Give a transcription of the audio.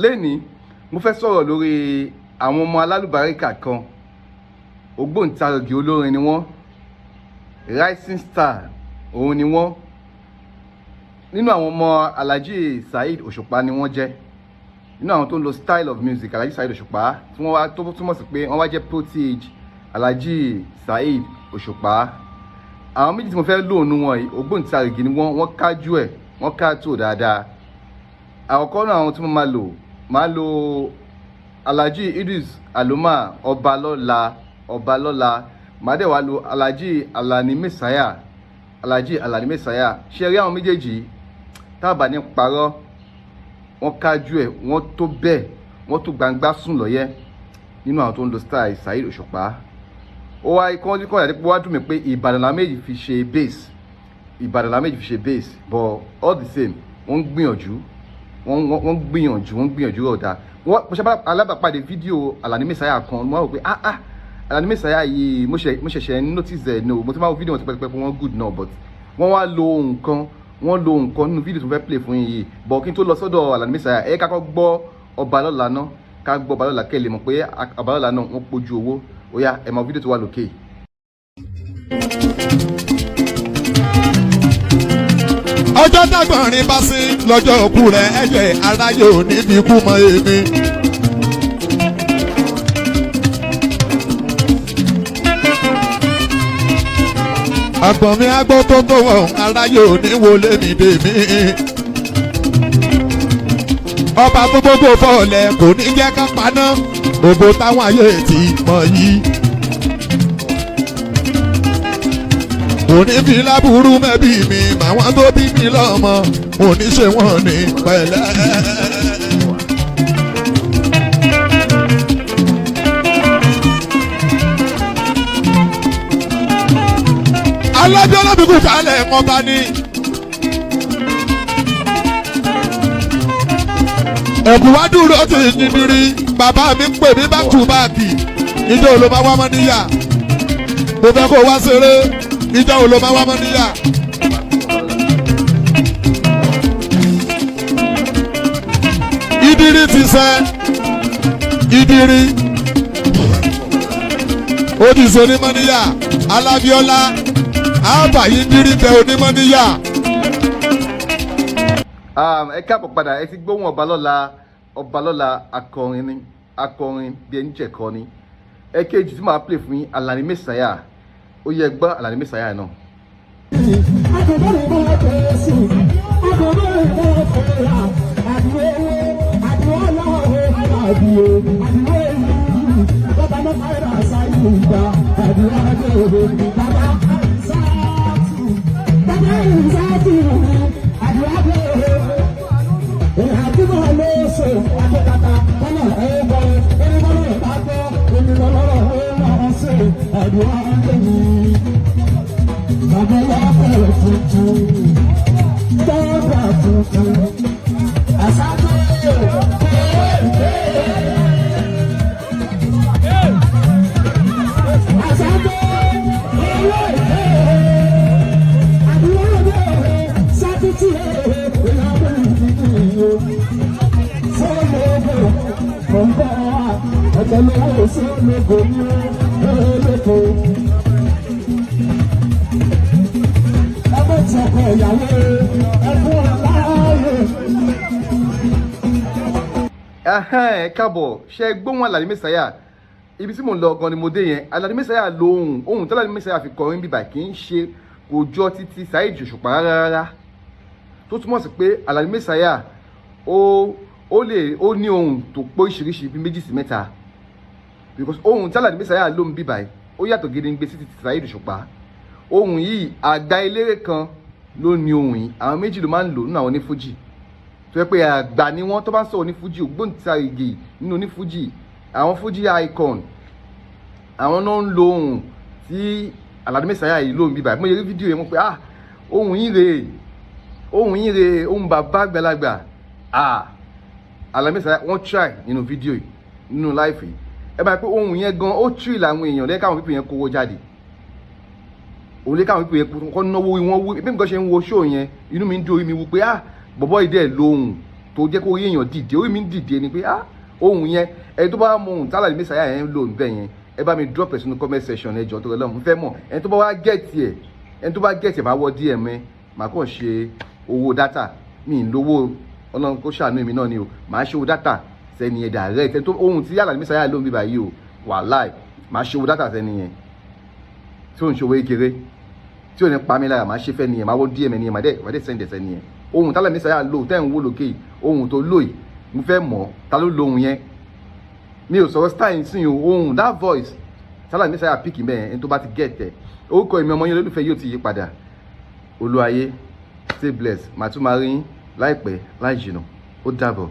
Lẹ́ni, mo fẹ́ sọ̀rọ̀ lórí àwọn ọmọ alálùbáríkà kan. Ògbóǹtarìgì olórin ni wọ́n, rising star òun ni wọ́n. Nínú àwọn ọmọ Alhaji Saheed Òṣùpá ni wọ́n jẹ́. Nínú àwọn tó ń lo style of music Alhaji Saheed Òṣùpá, tí wọ́n wá tó túmọ̀ sí pé wọ́n wá jẹ́ protege Alhaji Saheed Òṣùpá. Àwọn méjì tí mo fẹ́ lò nù wọn yìí, ògbóǹtarìgì ni wọ́n, wọ́n kájú ẹ̀, wọ́n káàtó dáadáa. Àkọ́kọ́ náà, àwọn tí mo máa lò, máa lo Alhaji Idris Aloma Ọbalọ́la. Ọbalọ́la. Màá dẹ̀ wá lo Alhaji Alani Messiah. Alhaji Alani Messiah. Ṣe rí àwọn méjèèjì, tá a bá ní parọ́, wọ́n kájú ẹ̀, wọ́n tó bẹ́ẹ̀, wọ́n tó gbangba sùn lọ́yẹ́ nínú àwọn tó ń lo style Saheed Òṣùpá. Ó wá kọ́ kọ́ ìyàtọ̀ pé wá dùn mí pé Ìbàdàn làwọn méjì fi ṣe base. Ìbàdàn làwọn méjì fi ṣe base, but all the same, wọ́n ń gbìyànjú, wọ́n gbìyànjú, wọ́n gbìyànjú ọ̀dà. Wọ́n mo ṣe alábàápàdé fídíò Alani Messiah kan, mo wá wò pé, ah ah, Alani Messiah yìí, mo ṣẹ̀ṣẹ̀ notice ẹ̀ no. Mo ti máa wo fídíò wọn tipẹ́tipẹ́ fún wọn good náà, but wọ́n wá lo nǹkan, wọ́n lo nǹkan nínú fídíò tí mo fẹ́ play fún yín yìí. But kí n tó lọ sọ́dọ̀ Alani Messiah, ẹ ká kọ́ gbọ́ Ọbalọ́la náà, ká gbọ́ Ọbalọ́la, kẹ́ lè mọ̀ pé Ọbalọ́la náà, wọ́n pójú owó. Ó yá, ẹ mọ fídíò tó wà lókè. Ọjọ́ dágbọ̀nrín bá sí lọ́jọ́ òkú rẹ̀, ẹ̀jẹ̀ aráyé ò ní fi kú mọ́ èmi. Àgbọ̀n mi agbó tó tó wọ̀n, aráyé ò ní wọlé mi dè mí. Ọba tó gbogbo fọlẹ̀ kò ní jẹ́ ká paná ògbó táwọn ayé ti mọ̀ yìí. Òní fi lábúrú mẹ́bí mi, màwọn tó bí mi lọ́mọ òní ṣe wọ́n ní pẹ̀lẹ́. Alájọ́ lọ́bìkú kalẹ̀ mọ́ba ni. Ẹ̀bùn wá dúró ti yìnbìrì, bàbá mi ń pè mí back to back. Ìjọ ló máa wá mọ́ níyà? Mo fẹ́ kó wá ṣeré. Ìjọ wo ló máa wá mọ́ níyà? Ìdírí ti sẹ́, ìdírí ó ti sọ onímọ̀ níyà. Alábíọ́lá àbá yìí dírí tẹ onímọ̀ níyà. Ẹ káàbọ̀ padà. Ẹ ti gbóhùn Ọbalọ́la. Ọbalọ́la akọrin ni, akọrin bí ẹni jẹ̀kọ ni. Ẹ̀kejì tí màá play fún yín, Alani Messiah. Ó yẹ gbọ́ Alani Messiah náà. Ẹ káàbọ̀. Ṣe gbóhùn Alani Messiah? Ibi tí mò ń lọ gan ni mo dé yẹn. Alani Messiah lo ohùn. Ohùn tí Alani Messiah fi kọrin bíbà kì í ṣe, kò jọ títí Saheed Òṣùpá rárá rárá, tó túmọ̀ sí pé Alani Messiah ó lè ó ní ohùn tó pọ̀ oríṣiríṣi bíi méjì sí mẹ́ta, because ohùn tí Alani Messiah ló ń bíbà yìí, ó yàtọ̀ gedengbe sí títí Saheed Òṣùpá. Ohùn yìí, àgbà eléré kan ló ní ohùn yìí. Àwọn méjì ló máa ń lò nínú àwọn onífújì tó yẹ pé àgbà ni wọ́n. Tó bá ń sọ onífújì, ògbóǹtarìgì nínú onífújì, àwọn fújì icon, àwọn náà ń lo ohùn tí Alani Messiah yìí ló ń bíbà. Mo yẹ rí fídíò yẹn, mo pé, ah, ohùn yìí rèé, ohùn yìí rèé, ohùn bàbá àgbàlagbà. Ah, Alani Messiah, wọ́n try nínú fídíò yìí, nínú live yìí. Ẹ bá yẹ pé ohùn yẹn gan, ó thrill àwọn èèyàn lẹ́yìn káwọn people yẹn kówó jáde, òun lé káwọn people yẹn kọ́ náwó wọn wú. Bí nǹkan ṣe ń wo show yẹn, inú mi ń dún, orí mi wú pé, ah, bọ̀bọ́ yìí dẹ̀ lóhùn. tó jẹ́ kó rí èèyàn dìde. Orí mi ń dìde ni pé, ah, ohun yẹn, ẹni tó bá mọ ohun tí Àlàní Messiah yẹn ń lò níbẹ̀ yẹn, ẹ bá mi drop ẹ̀ sínú comment section. Ẹ jọ̀ọ́, tó lọ́mọ mo fẹ́ mọ̀. Ẹni tó bá wá get ẹ̀, ẹni tó bá get ẹ̀, máa wọ DM ẹ, màá kàn ṣe owó data. Mi ì lówó, Ọlọ́run kó ṣàánú èmi náà ni o. Màá ṣe owó data sẹ́ni yẹn direct. Ẹni tó ohun tí Àlàní Messiah ló ń bí báyìí o, wàláì, màá ṣe owó data sẹ́ni yẹn tí ò ń ṣe owó kékeré, tí ò ní pa mí lára. Màá ṣe fẹ́ nìyẹn, màá wọ DM nìyẹn, màá dẹ̀ send ẹ̀ sẹ́ni yẹn. Ohun tí Àlàní Messiah lò tẹ́ ń wò lókè yìí, ohun tó lò yìí, mo fẹ́ mọ̀ ta ló lo ohun yẹn. Mi ò sọ̀rọ̀ style sí o, ohun, that voice tí Àlàní Messiah pick mẹ́ẹ̀. Ẹni tó bá ti get ẹ̀, orúkọ èmi ọmọ yín olólùfẹ́ yóò ti yí padà, Olúwayé. Stay blessed. Màá tún máa rí yín láìpẹ́ láì jìnnà. Ó dàbọ̀.